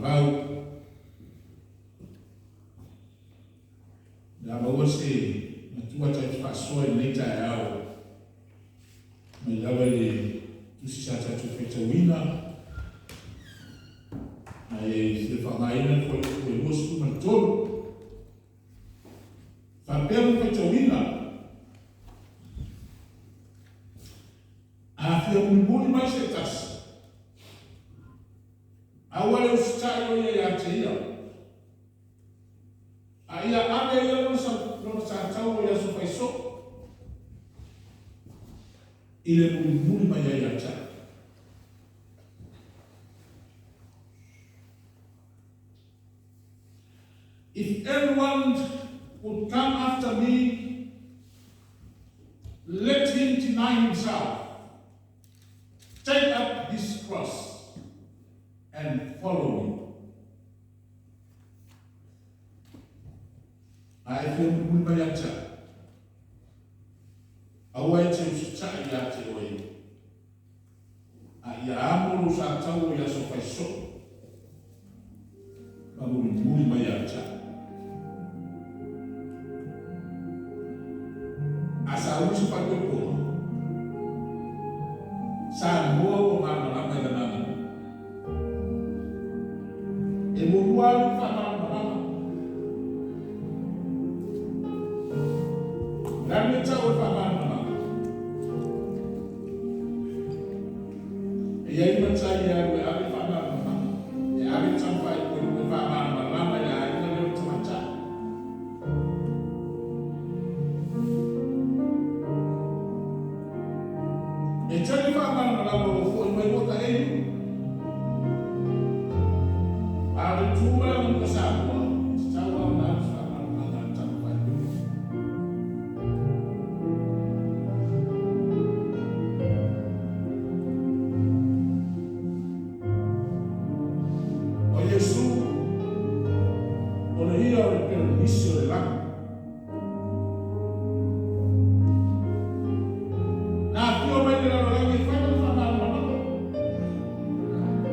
Vavau. Le a maua se matua tatou te faasoa i lenei taeao mai lava i le tusi sa tatou faitauina ae fia faaaogaina le fuaiupu e 23. Faapea lona faitauina, A fia mulimuli mai se tasi, aua le usitai o ia ia te ia, a ia ave ia lona sataua i aso fai soo, i le mulimuli mai ai ia te au. If anyone would come after me, let him deny himself, take up his cross, and follow me. A e fia mulimuli mai ia te au, aua e te usitai ia te oe, a ia amo lou sataua i aso fai soo, ma mulimuli mai ia te au. A sauni se falepoipoga, Samoa ua malamalama i lana aganuu. E muamua alu le faamalamalamaga. O le a le mea tau o le faamalamalamaga? E i ai le matai e alu e ave le faamalamalamaga, e ave le tama faaipoipo e faamalamalama i le aiga lea o le tamaitai. E tele faamalamalama ua foi mai ua taei. A o le tu ma le aganuu a Samoa, e tatau lava ona alu se faamalamalamaga a le tama faaipoipo. O Iesu, o le Ia o le Peronisi o le lagi. Na afio mai le lalolagi e fai lana faamalamalamaga.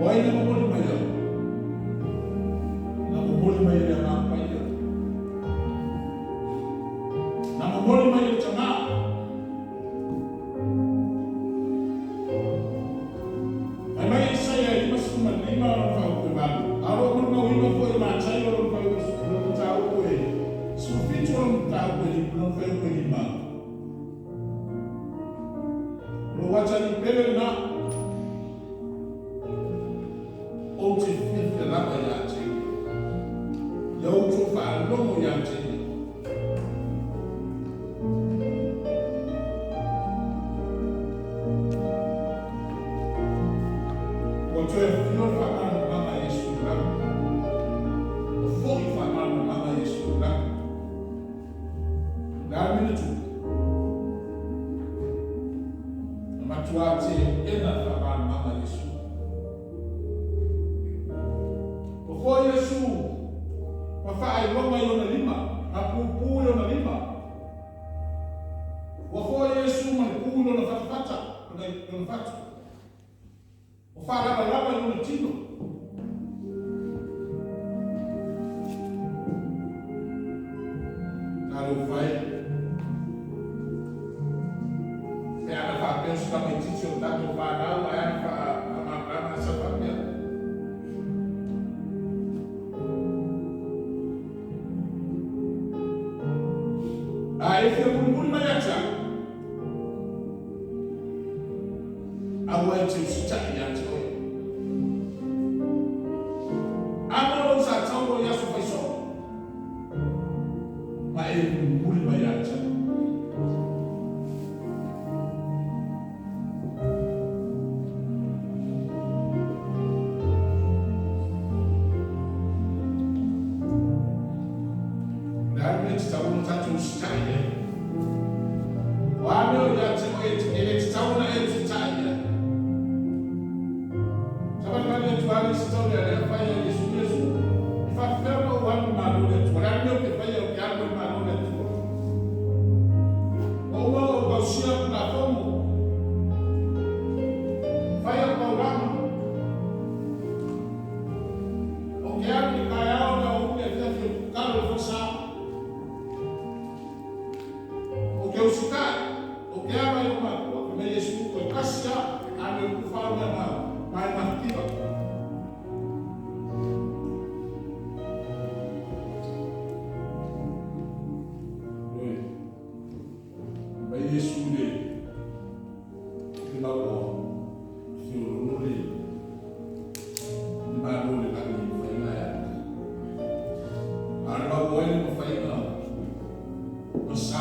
O ai na momoli mai ai? Na momoli mai e le Agaga Paia. Na momoli mai e le Tama. Fai mai Isaia e 55 lona fuaiupu e 8, A o lo o molimauina foi e Mataio lona mataupu e 17 lona mataupu e lona fuaiupu e 5. O lou atalii pele lena, ou te fiafia lava ia te ia, ia outou faalogo ia te ia. Ua toe afio le faamalamalamaga a Iesu i le lagi. Ua foi le faamalamalamaga a Iesu i le lagi. O le a le mea na tupu? Na matua teena le faamalamalamaga a Iesu. Ua foi Iesu ma faailoga i ona lima, ma pupū i ona lima. Ua foi Iesu ma le pū i lona fatafata, lona fatu. Ua faalavalava i lona tino. Talofa e. Pe ana faapea o se tamaitiiti o le tatou fanau ae ana faamalamalama sa faapea. A e fia mulimuli mai ia te au, aua e te usitai ia te oe. Amo lou sataua i aso fai soo, ma e mulimuli mai ia te au. O le a le mea e tatau ona tatou usitai ai? O a mea o ia te oe e le tatau ona e usitai i ai? Savalivali atu lava le isi taulealea fai ai Iesu, Iesu, e faapefea ona ou alu i le Malo o le Atua? O le a le mea ou te faia ou te alu ai i le Malo o le Atua? Ua uma ona ou tausia le Tulafono. Fai au taulaga.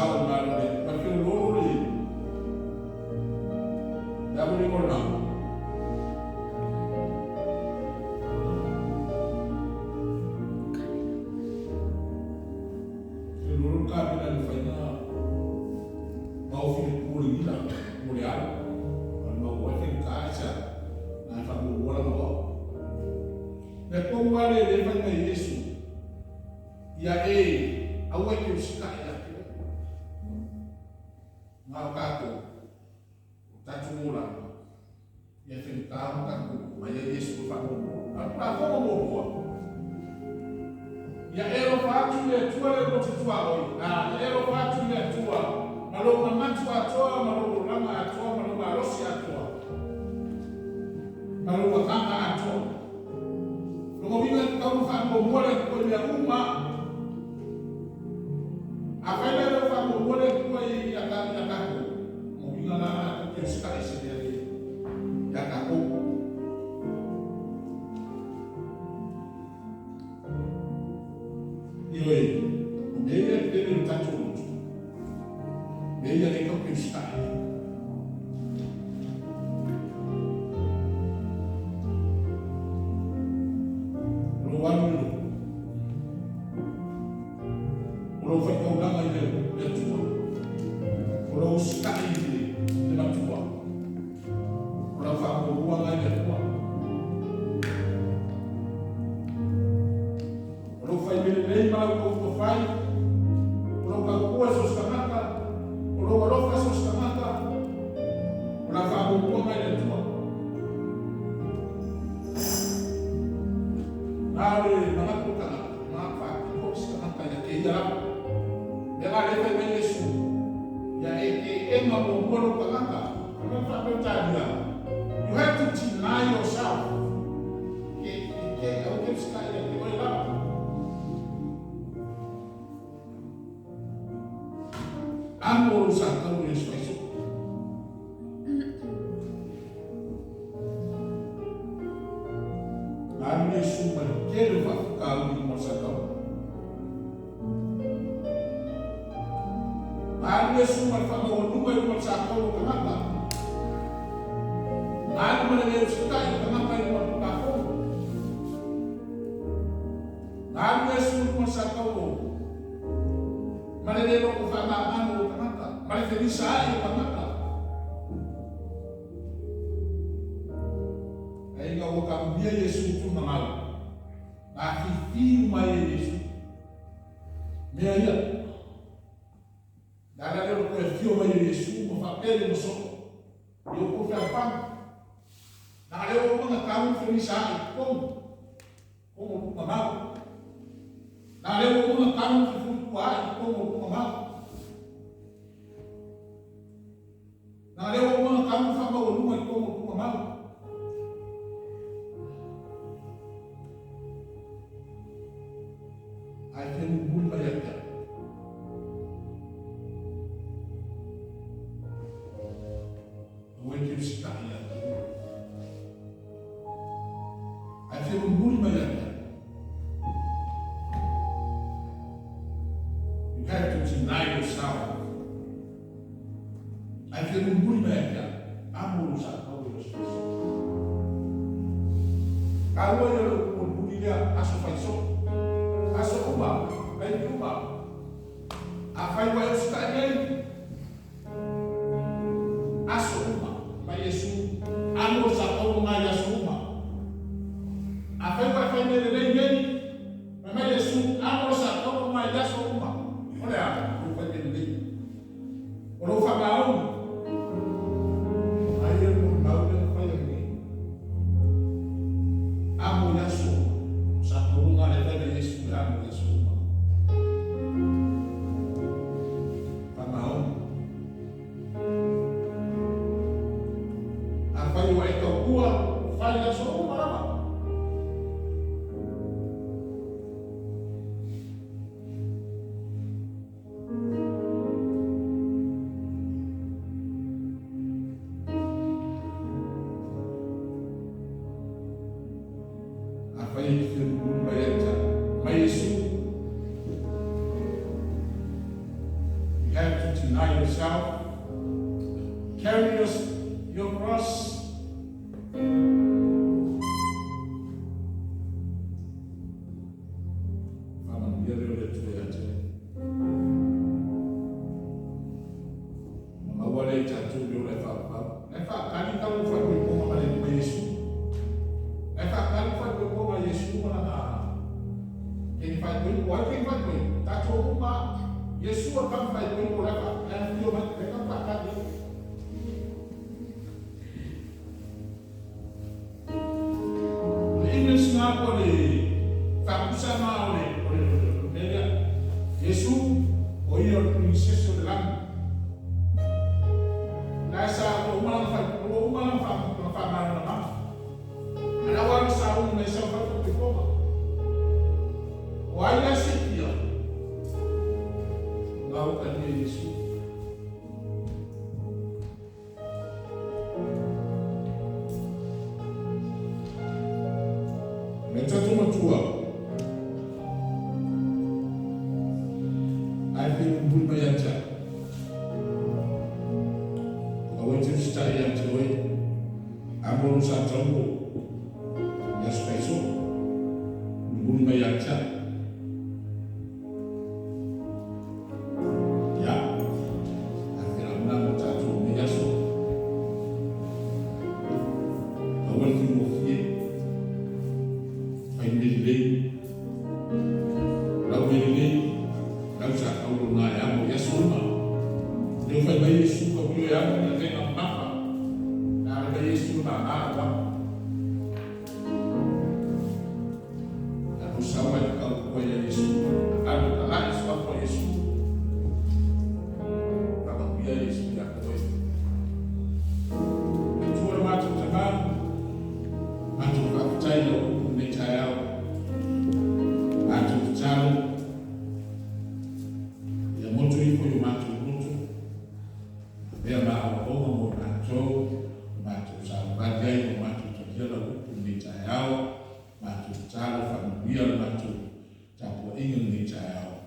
sao i malo le ma fio lolo le le amu le ngona. Fio lolo ka pena le whaina mau fili kuli nila mo le alu. Al mau wai fili ka aisa na wha mo wala mo. Le kongu ale le whaina Yesu ia e aua ke usika ia ke ngā kātou o tātou mola ia whiri tāho tātou mai ia Yesu o whamongo. A kura whango mō mua. Ia e ro whaatu le atua le mo te tua oi. A ia e ro whaatu le atua ma lo mamatu atoa, ma lo langa atoa, ma lo malosi atoa, ma lo wakanga atoa. Longo winga te kaunu whaamua le kua mea uma. A whaila le whaamua le kua i a kako. Mo winga la la ko ke usika e se mea le ia kako. Ioe, o mea ia te le tatou lotu. Mea ia le kau ke usika e. O lo alu i lo. O lo whaikaulanga i le atua. O lo usikai i le matua. O lo whaamua i le atua. O lo whaimele nei malau kau tofai. O lo kaukua so skamata. O lo alofa so skamata. O la whaamua i le atua. Nā le mangaku tangata, ngā whākiko skamata ia ke ia rau. Mea ngā lewe mai Yesu, ia e ke enga mo mua lo tangata. Ka whāpeu tāria. You have to deny yourself. Ke ke au ke usika ia ke oe lava. Amo o sa tau Yesu aiso. Alu Yesu ma le kele whakakauri mo sa tau. Alu Yesu ma le whamawanunga i mo sa tau o tangata. Alu ma le leo sitai o tangata i mo le tulafono. Alu Yesu i mo sa tau o ma le leo o whamamano o tangata. Ma le whenisa ai o tangata. Ai ngā wakaumia Yesu tu mangau. Ngā whiwhi mai e Yesu. Mea ia. Nā la leo koe whio mai e Yesu ma whapele mo soko. I o koe whia. Nā leo o mga tau whenisa ai kongu. Kongu tu mangau. Nā leo o mga tau whiwhi ai kongu tu mangau. Nā leo o mga tau whamaualunga i kongu tu mangau. Ai te mumuri mai atea. Aua ke usika ia te. Ai te mumuri mai atea. You have to deny yourself. Ai te mumuri mai atea. Amo sa kau i oso. Ka ua ia lo mumuri lea aso whaiso. Aso uma, kai uma. A whai wai o sika nei. Aso uma, mai Yesu. Amo sa kau ngai aso uma. A whai wai whai nei nei nei. Mai Yesu, amo sa kau ngai aso uma. Ole a, o whai nei nei. O lo whakaau. Ai e mo mau le whai nei. Amo aso. Sa kau ngai le whai nei Yesu, amo aso uma. Whakaau. A whai wa e tau kua, whai aso uma lava. A whai e ki te mumuri mai atea. Mai Yesu. You have Deny yourself. Carry your cross. Faamanuia lea o le Atua ia te oe. Ona maua lea i tatou le ola e faavavau. La e faatali tau faaipoipoga ma le ma Iesu. La e faatali faaipoipoga a Iesu ma lana keni faaipoipo. Ai keni faaipoipo? Tatou uma. Iesu o le tama faaipoipo la e la e afio mai. La e tau faatali ai. O le image na po o le faapusa na o le o le o le mea lea. Iesu, o ia o le Pinisese o le lagi. La e sa ua uma lana fai, ua uma lana fa, lana faamalamalamaga. A la ua alu sauni mai sau fai faapitoa. O ai la se ia? La o ka ia Iesu. Le tatou Matua, ae pe mulimuli mai ia te au. Aua e te usitai ia te oe, amo lou sa tauo i aso faisoo, mulimuli mai ia te au. Ia, a fea lena mo tatou i lenei aso. Aua le faigofie, fai mea lelei, lau mea lelei, lau sa tau lona e amo i aso uma. Lea ua fai mai Iesu tau e amo ni avega mamafa, na fai mai Iesu e mama lau amo. Tatou sau ai tau koe ia Iesu, alu talai suafa o Iesu, faamanuia Iesu ia te oe. Atua lo matou Tama, matou faafetai i lau upu i lenei taeao. Matou tatalo, ia motu ifo i o matou loto, avea ma aoaoga mo i matou, na matou savavali ai ma matou talia lau upu i lenei taeao. Matou tatalo, faamanuia le matou tapuaiga i lenei taeao.